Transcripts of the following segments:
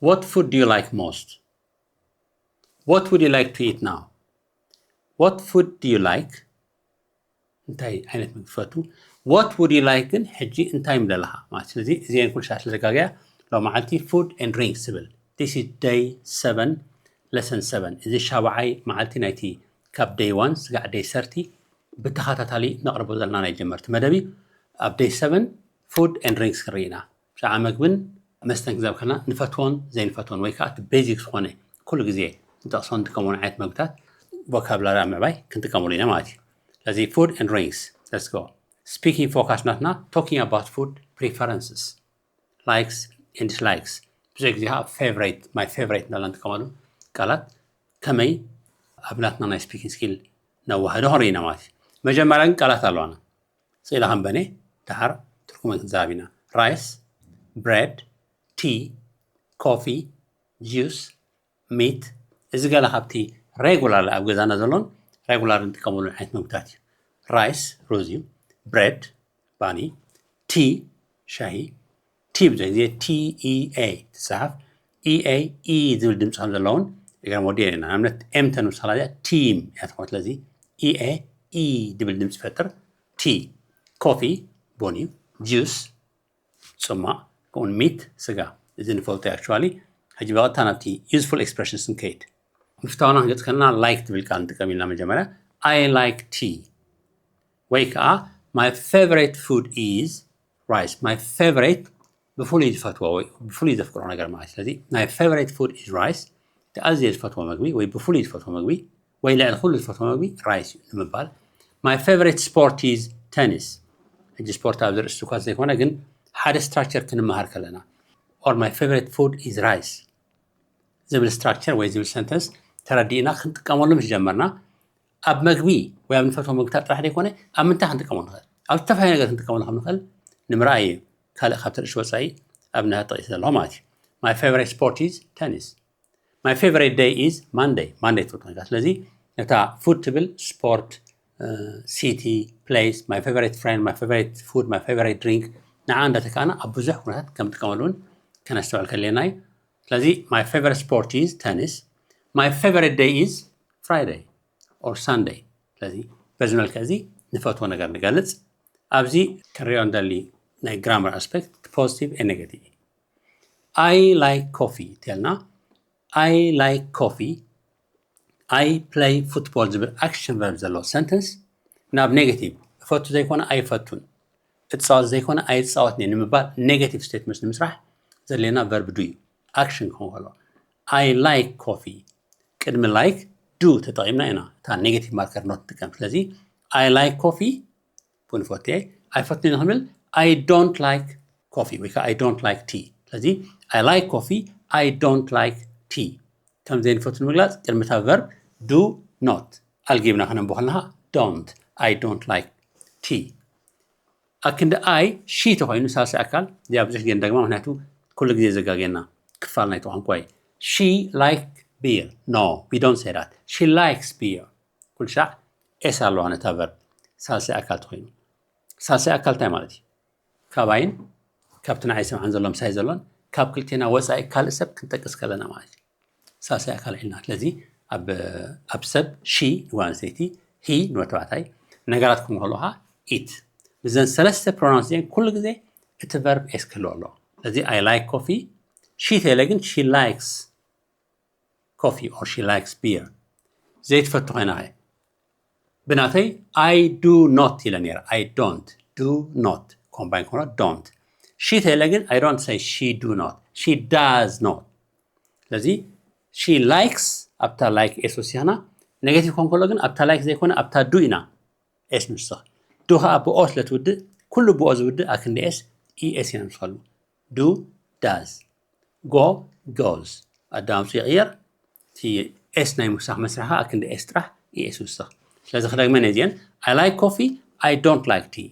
What food do you like most? What would you like to eat now? What food do you like? እንታይ ዓይነት ምግቢ ትፈቱ? What would you like ግን ሕጂ እንታይ ምደለኻ ማለት። ስለዚ እዚአን ኩሉ ሻዕ ስለዘጋገያ ሎመዓልቲ food and drinks ትብል። This is day seven, lesson seven። እዚ ሻብዓይ መዓልቲ ናይቲ ካብ day one ስጋዕ day thirty ብተኸታታሊ ነቕርቦ ዘለና ናይ ጀመርቲ መደብ እዩ። ኣብ day seven food and drinks ክንርኢ ኢና። ብዛዕባ መግብን መስተን ክዛብ ከለና ንፈትዎን ዘይንፈትዎን ወይ ከዓ እቲ basic ዝኾነ ኩሉ ግዜ ንጠቕሶን ንጥቀመሉን ዓይነት መግብታት vocabulary ኣብ ምዕባይ ክንጥቀመሉ ኢና ማለት እዩ። ስለዚ food and drinks, let's go። Speaking focus ናትና talking about food preferences, likes and dislikes። ብዙሕ ግዜ ከዓ favourite, my favourite እንዳልና ንጥቀመሉ ቃላት ከመይ ኣብ ናትና ናይ speaking skill ነዋህዶ ክንርኢ ኢና ማለት እዩ። መጀመርያ ግን ቃላት ኣለዋና። ስእላ ከንበኔ ደሓር ትርጉመን ክንዛረብ ኢና። Rice, bread, tea, coffee, juice, meat። እዚ ገለ ካብቲ regular ኣብ ገዛና ዘሎን regular እንጥቀመሉ ዓይነት ምግብታት እዩ። Rice፣ ሩዝ እዩ። Bread፣ ባኒ። Tea፣ ሻሂ። Tea ብዙሕ ግዜ T E A ትጽሓፍ። E A E ዝብል ድምፂ ከም ዘለውን እግረ መወዲ ኢና። ንኣብነት M ተንውስኻ እዚኣ ቲም እያ ትኾን። ስለዚ E A E ድብል ድምፂ ይፈጥር። Tea፣ coffee፣ ቡን እዩ። Juice፣ ጽማቕ፣ ከምኡውን meat፣ ስጋ። እዚ ንፈልጦ እዩ actually። ሕጂ ብቐጥታ ናብቲ useful expressions ንከይድ። ምፍታውና ክንገጽ ከለና like ትብል ቃል ንጥቀም ኢልና መጀመርያ። I like tea። ወይ ከዓ my favourite food is rice። My favourite ብፍሉይ ዝፈትዎ ወይ ብፍሉይ ዘፍቅሮ ነገር ማለት እዩ። ስለዚ my favourite food is rice፣ እቲ ኣዝየ ዝፈትዎ መግቢ ወይ ብፍሉይ ዝፈትዎ መግቢ ወይ ልዕሊ ኩሉ ዝፈትዎ መግቢ rice እዩ ንምባል። My favourite sport is tennis። ሕጂ ስፖርት ኣብዚ ርእሲ እኳ ዘይኮነ ግን ሓደ structure ክንመሃር ከለና or my favourite food is rice ዝብል structure ወይ ዝብል sentence ተረዲእና ክንጥቀመሉ ምስ ጀመርና ኣብ መግቢ ወይ ኣብ ንፈትዎ ምግብታት ጥራሕ ዘይኮነ ኣብ ምንታይ ክንጥቀመሉ ንኽእል፣ ኣብ ዝተፈላለዩ ነገር ክንጥቀመሉ ከም ንኽእል ንምርኣይ እዩ። ካልእ ካብ ተርእሽ ወፃኢ ኣብነታት ጠቂሰ ዘለኹ ማለት እዩ። My favourite sport is tennis። My favourite day is Monday። Monday ትፈትዎ ኢኻ። ስለዚ ነታ food ትብል ስፖርት፣ city፣ place፣ my favourite friend፣ my favourite food፣ my favourite drink ንዓ እንዳተካእና ኣብ ብዙሕ ኩነታት ከም ጥቀመሉ እውን ከነስተውዕል ከድልየና እዩ። ስለዚ my favourite sport is tennis። My favourite day is Friday or Sunday። ስለዚ በዚ መልክዕ እዚ ንፈትዎ ነገር ንገልጽ። ኣብዚ ክንሪኦ እንደሊ ናይ grammar aspect positive and negative። I like coffee ተልና I like coffee፣ I play football ዝብል action verb ዘለዎ sentence ናብ negative፣ እፈቱ ዘይኮነ ኣይፈቱን፣ እፃወት ዘይኮነ ኣይፃወትን እየ ንምባል negative statements ንምስራሕ ዘድልየና verb do እዩ። Action ክኸውን ከሎ I like coffee፣ ቅድሚ like do ተጠቒምና ኢና እታ negative marker not ንጥቀም። ስለዚ I like coffee ቡን እፈቱ እየ። ኣይፈቱን እየ ንኽብል I don't like coffee ወይ ከዓ I don't like tea። ስለዚ I like coffee፣ I don't like tea። ከም ዘይንፈቱ ንምግላፅ ቅድሚ እታ verb do not ኣልጊብና ከነንብቦ ከለና don't፣ I don't like tea። ኣክንዲ I she ተኾይኑ ሳልሳይ ኣካል እዚኣ ብዙሕ ግዜ ንደግማ፣ ምክንያቱ ኩሉ ግዜ ዘጋግየና ክፋል ናይቲ ቋንቋ እዩ። She like beer። No, we don't say that። She likes beer። ኩሉ ሻዕ S ኣለዋ ነታ verb ሳልሳይ ኣካል ተኾይኑ። ሳልሳይ ኣካል እንታይ ማለት እዩ? ካባይን ካብቲ ንዓይ ሰምዓን ዘሎ ምሳይ ዘሎን ካብ ክልቴና ወፃኢ ካልእ ሰብ ክንጠቅስ ከለና ማለት እዩ። ሳልሳይ ኣካል ዒልና። ስለዚ ኣብ ኣብ ሰብ she ንጓል ኣንስተይቲ፣ he ንወዲ ተባዕታይ፣ ነገራት ክህሉ ከለኻ it። ምስዘን ሰለስተ pronouns እዚአን ኩሉ ግዜ እቲ verb S ክህልዎ ኣለዎ። ስለዚ I like coffee፣ she ተይለ ግን she likes coffee or she likes beer። ዘይትፈቱ ኮይና ኸ? ብናተይ I do not ኢለ ነይረ። I don't፣ do not combine ኮኖ don't። She ተይለ ግን I don't say she do not፣ she does not። ስለዚ she likes ኣብታ like S ወሲኽና፣ negative ኮን ከሎ ግን ኣብታ like ዘይኮነ ኣብታ do ኢና S ንውስኽ። Do ከዓ ብኦ ስለ ትውድእ ኩሉ ብኦ ዝውድእ ኣክንዲ S E S ኢና ንውስኸሉ። Do፣ does። Go፣ goes። ኣዳምፁ ይቕየር። እቲ S ናይ ምውሳኽ መስርሕ ከዓ ኣክንዲ S ጥራሕ E S ይውስኽ። ስለዚ ክደግመን እየ እዚአን። I like coffee፣ I don't like tea።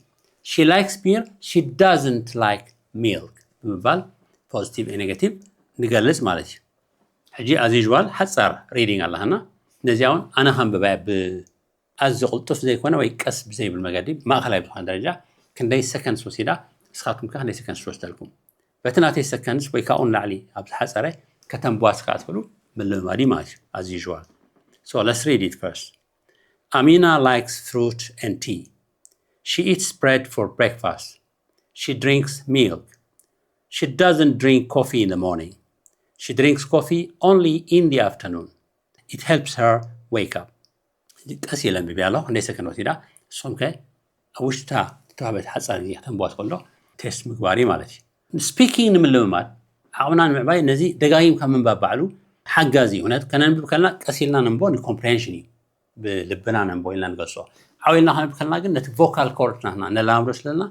She likes beer፣ she doesn't like milk ብምባል positive and negative ንገልፅ ማለት እዩ። ሕጂ as usual ሓፃር reading ኣለሃና። ነዚኣ እውን ኣነ ከንብባ እየ ብ ኣዝዩ ቅልጡፍ ዘይኮነ ወይ ቀስ ብዘይብል መገዲ ማእኸላይ ብዝኾነ ደረጃ ክንደይ seconds ወሲዳ፣ ንስኻትኩም ከ ክንደይ seconds ትወስደልኩም? በቲ ናተይ seconds ወይ ካብኡ ንላዕሊ ኣብ ዝሓፀረ ከተንብዋ ስካ ትኽእሉ ምልምማድ እዩ ማለት እዩ። As usual, so let's read it first. Amina likes fruit and tea. She eats bread for breakfast. She drinks milk. She doesn't drink coffee in the morning. She drinks coffee only in the afternoon. It helps her wake up. ቀስ ኢለ ኣንብብያ ኣለኹ። ክንደይ ሰከንድ ወሲዳ? ንስኹም ከ ኣብ ውሽጢ እታ ዝተዋህበት ሓጻር ግዜ ከተንብዋ ትኽእሉ ዶ? ቴስት ምግባር እዩ ማለት እዩ። ስፒኪንግ ንምልምማድ፣ ዓቕምና ንምዕባይ ነዚ ደጋጊምካ ምንባብ ባዕሉ ሓጋዚ እዩ። ነቲ ከነንብብ ከለና ቀስ ኢልና ነንብቦ፣ ንኮምፕሬንሽን እዩ። ብልብና ነንብቦ ኢልና ንገልጾ። ዓው ኢልና ከነንብብ ከለና ግን ነቲ ቮካል ኮርድ ናትና ነላምዶ ስለና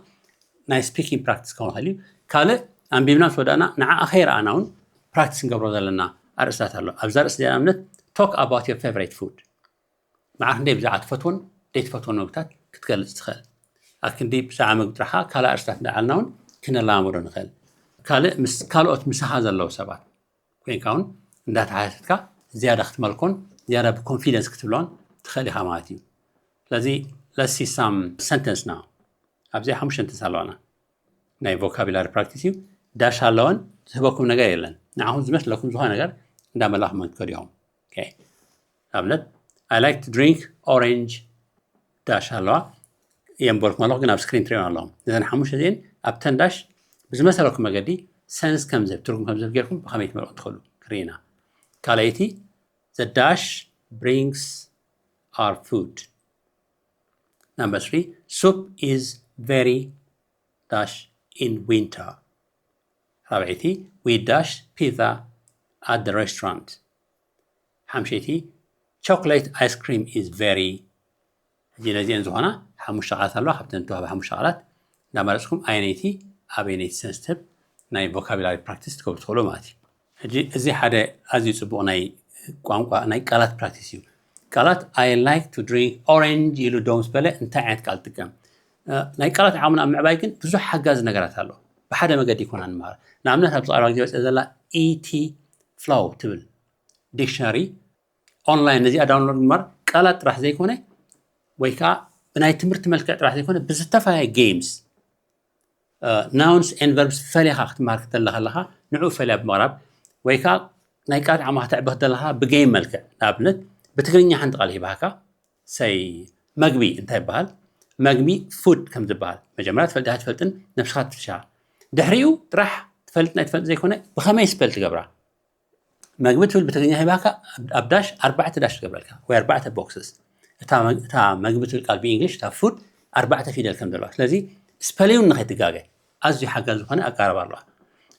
ናይ ስፒኪንግ ፕራክቲስ ክኸውን ይኽእል እዩ። ካልእ ኣንቢብና ምስ ወዳእና ንዓኣ ከይረኣና እውን ፕራክቲስ ንገብሮ ዘለና ኣርእስታት ኣሎ። ኣብዛ ርእሲ እዚኣ ንኣብነት talk about your favorite food። ንዓ ክንደይ ብዛዕባ ትፈትዎን ዘይትፈትዎን ምግብታት ክትገልጽ ትኽእል። ኣክንዲ ብዛዕባ ምግቢ ጥራሓ ካልእ ኣርእስታት እንዳዓልና እውን ክነለማመዶ ንኽእል። ካልእ ምስ ካልኦት ምሳኻ ዘለዉ ሰባት ኮይንካ እውን እንዳተሓተትካ ዝያዳ ክትመልኮን ዝያዳ ብኮንፊደንስ ክትብሎን ትኽእል ኢኻ ማለት እዩ። ስለዚ let's see some sentence now. ኣብዚ ሓሙሽተ ሰንተንስ ኣለዋና። ናይ ቮካቡላሪ ፕራክቲስ እዩ። ዳሽ ኣለወን፣ ዝህበኩም ነገር የለን። ንዓኹም ዝመስለኩም ዝኾነ ነገር እንዳመላኹም ክትከዱ ኢኹም። ኦኬ። ኣብነት I like to drink orange dash ኣለዋ። የንበልኩም ኣለኹ ግን ኣብ ስክሪን ትሪኦም ኣለኹም። ነዘን ሓሙሽተ እዚአን ኣብተን ዳሽ ብዝመሰለኩም መገዲ ሰንስ ከም ዝህብ፣ ትርጉም ከም ዝህብ ጌርኩም ብኸመይ ትመልኦ ትኽእሉ ክርኢ ኢና። ካልኣይቲ the dash brings our food. Number three, soup is very dash in winter. ራብዐይቲ we dash pizza at the restaurant. ሓምሸይቲ chocolate ice cream is very። ሕጂ ነዚአን ዝኾና ሓሙሽተ ቃላት ኣለዋ። ካብተን እተዋህባ ሓሙሽተ ቃላት እንዳመረፅኩም ኣየነይቲ ኣበየነይቲ ሰንስ ትህብ ናይ ቮካቡላሪ ፕራክቲስ ትገብሩ ትኽእሉ ማለት እዩ። ሕጂ እዚ ሓደ ኣዝዩ ፅቡቕ ናይ ቋንቋ ናይ ቃላት ፕራክቲስ እዩ። ቃላት I like to drink orange ኢሉ ደው ምስ በለ እንታይ ዓይነት ቃል ጥቀም? ናይ ቃላት ዓቕምና ኣብ ምዕባይ ግን ብዙሕ ሓጋዚ ነገራት ኣሎ። ብሓደ መገዲ ይኮና ንመሃር። ንኣብነት ኣብዚ ቀረባ ግዜ ወፅእ ዘላ ኢቲ ፍሎው ትብል ዲክሽነሪ ኦንላይን ነዚኣ ዳውንሎድ ግባር። ቃላት ጥራሕ ዘይኮነ ወይ ከዓ ብናይ ትምህርቲ መልክዕ ጥራሕ ዘይኮነ ብዝተፈላለየ ጌምስ ናውንስ ኤንድ ቨርብስ ፈሊኻ ክትመሃር ክትደሊ ከለኻ ንዕኡ ፈልያ ብምቕራብ ወይ ከዓ ናይ ቃላት ዓቕምኻ ተዕቢ ክትደሊ ከለኻ ብጌም መልክዕ ንኣብነት ብትግርኛ ሓንቲ ቃል ሂባካ ሰይ መግቢ እንታይ ይበሃል? መግቢ ፉድ ከም ዝበሃል መጀመርያ ትፈልጥ ትፈልጥን ነብስኻ ትፍትሻ ድሕሪኡ ጥራሕ ትፈልጥ ናይ ትፈልጥ ዘይኮነ ብኸመይ ስፐል ትገብራ መግቢ ትብል ብትግርኛ ሂባካ ኣብ ዳሽ ኣርባዕተ ዳሽ ትገብረልካ ወይ ኣርባዕተ ቦክስስ እታ መግቢ ትብል ቃል ብእንግሊሽ እታ ፉድ ኣርባዕተ ፊደል ከም ዘለዋ ስለዚ ስፐሊውን ንኸይትጋገ ኣዝዩ ሓጋዚ ዝኾነ ኣቀራርባ ኣለዋ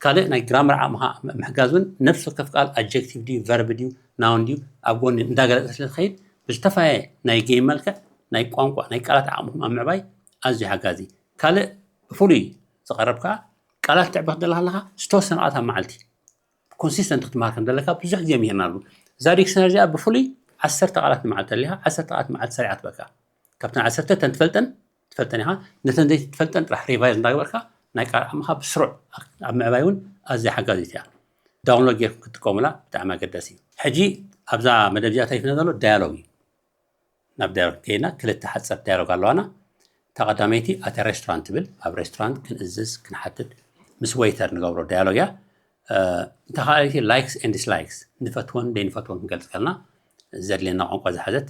ካልእ ናይ ግራመር ዓቕምኻ ምሕጋዝ እውን ነብሲ ወከፍ ቃል ኣጀክቲቭ ድዩ ቨርብ ድዩ ናውን ድዩ ኣብ ጎኒ እንዳገለፀ ስለ ትኸይድ ብዝተፈላለየ ናይ ጌም መልክዕ ናይ ቋንቋ ናይ ቃላት ዓቕምኹም ኣብ ምዕባይ ኣዝዩ ሓጋዚ ካልእ ብፍሉይ ዝቐረብ ከዓ ቃላት ትዕቢ ክትደላ ከለካ ዝተወሰነ ቃላት ኣብ መዓልቲ ኮንሲስተንት ክትመሃር ከም ዘለካ ብዙሕ ግዜ ምሂርና ኣሉ እዛ ዲክሽነሪ እዚኣ ብፍሉይ ዓሰርተ ቃላት ንመዓልቲ ኣሊካ ዓሰርተ ቃላት መዓልቲ ሰሪዓ ትበካ ካብተን ዓሰርተ ተን ትፈልጠን ትፈልጠን ኢኻ ነተን ዘይትፈልጠን ጥራሕ ሪቫይዝ እንዳገበርካ ናይ ቃል ዓቕምኻ ብስሩዕ ኣብ ምዕባይ እውን ኣዝያ ሓጋዚት እያ ዳውንሎድ ጌርኩም ክትጥቀሙላ ብጣዕሚ ኣገዳሲ እዩ ሕጂ ኣብዛ መደብ እዚኣ ተሪፍና ዘሎ ዳያሎግ እዩ ናብ ዳያሎግ ከይድና ክልተ ሓፀር ዳያሎግ ኣለዋና እታ ቀዳመይቲ ኣተ ሬስቶራንት ትብል ኣብ ሬስቶራንት ክንእዝዝ ክንሓትት ምስ ወይተር ንገብሮ ዳያሎግ እያ እታ ካልኣይቲ ላይክስ ኤንድ ዲስላይክስ ንፈትዎን ዘይንፈትዎን ክንገልፅ ከለና ዘድልየና ቋንቋ ዝሓዘት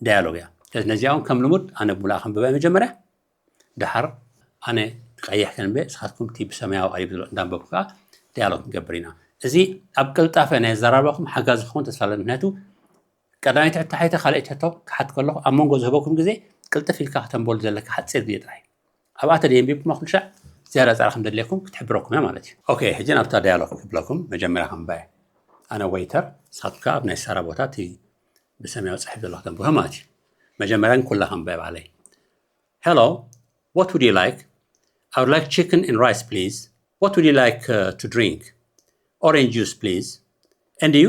ዳያሎግ እያ ነዚኣ እውን ከም ልሙድ ኣነ ብሙሉኣ ከንብባ መጀመርያ ደሓር ኣነ ቀይሕ ከንበ ስኻትኩም እቲ ብሰማያዊ ቀሪብ ዘሎ እንዳንበብኩ ከዓ ዳያሎግ ክንገብር ኢና እዚ ኣብ ቅልጣፈ ናይ ኣዘራርባኹም ሓጋዚ ክኸውን ተስፋ ኣለኒ ምክንያቱ ቀዳመይቲ ሕቶ ሓይተ ካልኣይቲ ሕቶ ክሓት ከለኹ ኣብ መንጎ ዝህበኩም ግዜ ቅልጥፍ ኢልካ ከተንበሉ ዘለካ ሓፂር ግዜ ጥራሕ ኣብኣ ተደየንቢብኩማ ኩሉ ሻዕ ዝያዳ ፃዕሪ ከም ዘድልየኩም ክትሕብረኩም እያ ማለት እዩ ኦኬ ሕጂ ናብታ ዳያሎግ ክብለኩም መጀመርያ ከንበያ ኣነ ወይተር ንስኻትኩም ከዓ ኣብ ናይ ሰራ ቦታ እቲ ብሰማያዊ ፅሕፍ ዘሎ ከተንብበ ማለት እዩ መጀመርያ ኩላ ከንበያ ባዕለይ Hello, what would you like? I would like chicken and rice, please. What would you like uh, to drink? Orange juice, please. And you?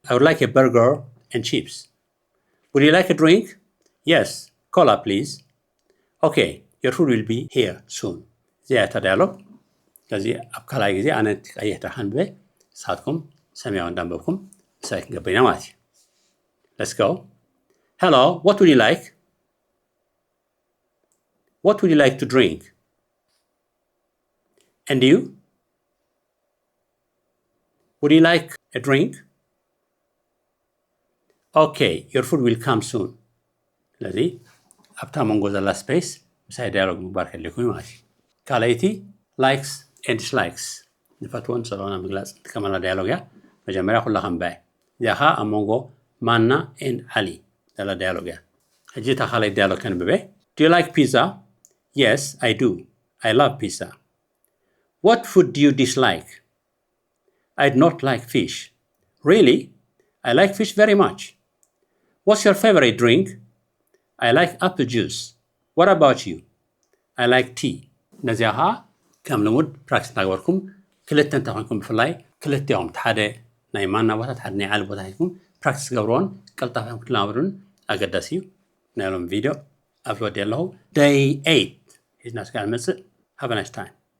I would like a burger and chips. Would you like a drink? Yes, cola, please. Okay, your food will be here soon. እዚኣ እታ ዳያሎግ ስለዚ ኣብ ካልኣይ ግዜ ኣነ ቀይሕ ጥራሕ ከንብበ ንስኻትኩም ሰማያዊ እንዳንበብኩም ምሳይ ክንገብር ኢና ማለት እዩ Let's go. Hello, what would you like? What would you like to drink? And you? Would you like a drink? Okay, your food will come soon. ስለዚ ኣብታ መንጎ ዘላ space ምሳይ dialogue ምግባር ከድልየኩም እዩ ማለት እዩ። ካልኣይቲ likes and dislikes፣ ንፈትዎን ንጸልኦን ኣብ ምግላጽ ንጥቀመላ dialogue እያ። መጀመርያ ኩላ ከንብባ እየ። እዚኣ ኸኣ ኣብ መንጎ ማና and ዓሊ ዘላ dialogue እያ። ሕጂ እታ ካልኣይ dialogue ከንብበ። Do you like pizza? Yes, I do. I love pizza. What food do you dislike? I do not like fish. Really? I like fish very much. What's your favorite drink? I like apple juice. What about you? I like tea. ነዚኣ ኸዓ ከም ልሙድ practice እናገበርኩም ክልተ እንተኾይንኩም ብፍላይ ክልቲኦም እቲ ሓደ ናይ ማና ቦታ እቲ ሓደ ናይ ዓሊ ቦታ ሂኩም practice ገብርዎን ቀልጣፊ ክትለማመዱን ኣገዳሲ እዩ። ናይ ሎም video ኣብዚ ወዲአ ኣለኹ። Day eight ሒዝና ስጋዕ ንመፅእ። Have a nice time.